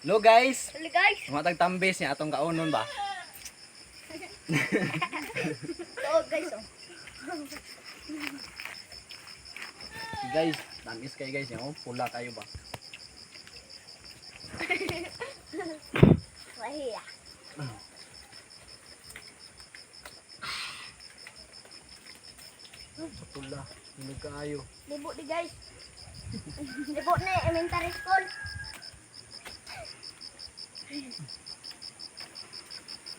Hello guys. Hello guys. Mga tambis niya atong kaunon ba? Oh guys oh. Guys, tamis kayo guys niya. Oh, pula kayo ba? Mahiya. Pula. Hinog kaayo. Libo di guys. Libo na elementary school.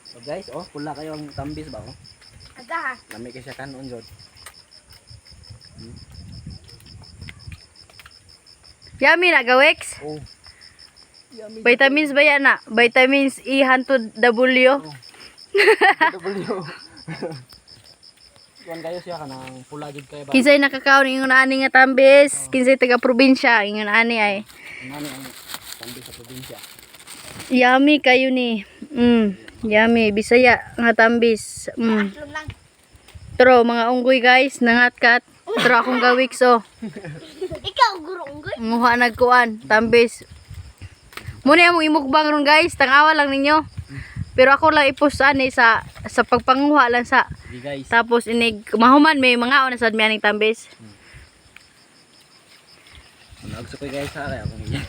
So guys, oh, pula kayo ang tambis ba oh. Aga ha. Lami kay siya kanon jud. Yummy na gawex. Oh. Yummy. Vitamins ba yan na? Vitamins E hantod W. W. Kuan kayo siya kanang pula jud kayo ba? Kinsay nakakaon ingon ani nga tambis, kinsay taga probinsya ingon ani ay. Ano ang tambis sa probinsya? Yummy kayo ni. Yummy Bisaya nga tambis. Atlong lang. Pero mga unggoy guys, nangatkat. Pero akong gawiks oh. Ikaw guro unggoy. Nguha nagkuan, tambis. Muna among imukbang ron guys, tangawa lang ninyo. Pero ako lang i-post ani sa pagpanguha lang sa Sige guys. tapos inig mahuman may mga una sad mi aning tambis. Nagso ko guys ha kaya ako niya.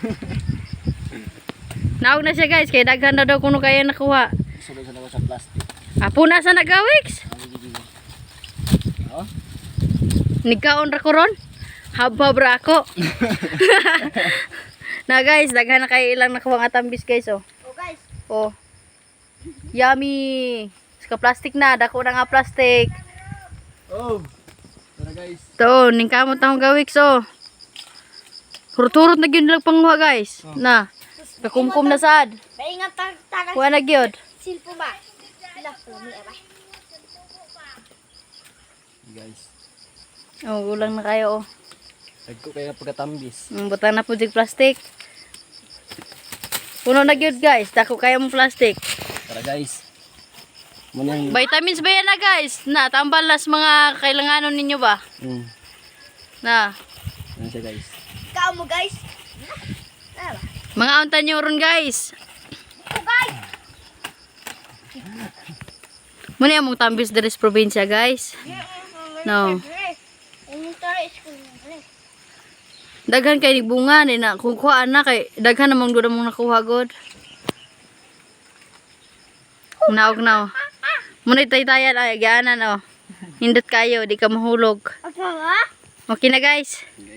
Naog na siya guys kay daghan na daw kuno kaya nakuha. Sulod sa daw sa plastic. Apo na sa nagawiks. Ang gigi. Oh, Nigkaon ra ko ron. Habhab ra ako. Na guys, daghan na kayo ilang nakuha nga tambis guys oh. Oh guys. Oh. Yummy. Ska plastic na, dako na nga plastic. Oh. Tara guys. To, ning kamot akong gawiks oh. Hurot-hurot na gyud lang panguha guys. Na. Kakumkum na sad. Paingat tag tag Kuha na gyud. silpo ba? Ila lami ba? Guys. Oh, gulang na kayo oh. Dagko kayo pagkatambis. Butang na po jig plastic. Puno na gyud guys, dako kayo mong plastic. Tara guys. Munang Vitamins ba yan na guys? Na, tambal las mga kailanganon ninyo ba? Na, Ano siya guys? Ikaw mo guys. Na ba? mga untan nyo ron guys. Oh guys. Muna yung mong tambis diri sa probinsya guys. No. Elementary school. Daghan kay ni bunga ni na kung kuhaan na kay daghan namang doon mong nakuha god. Naog na. Oh. Muna taytayan ay gaanan oh. Hindot kayo, di ka mahulog. Okay ba? Okay na guys. Guys.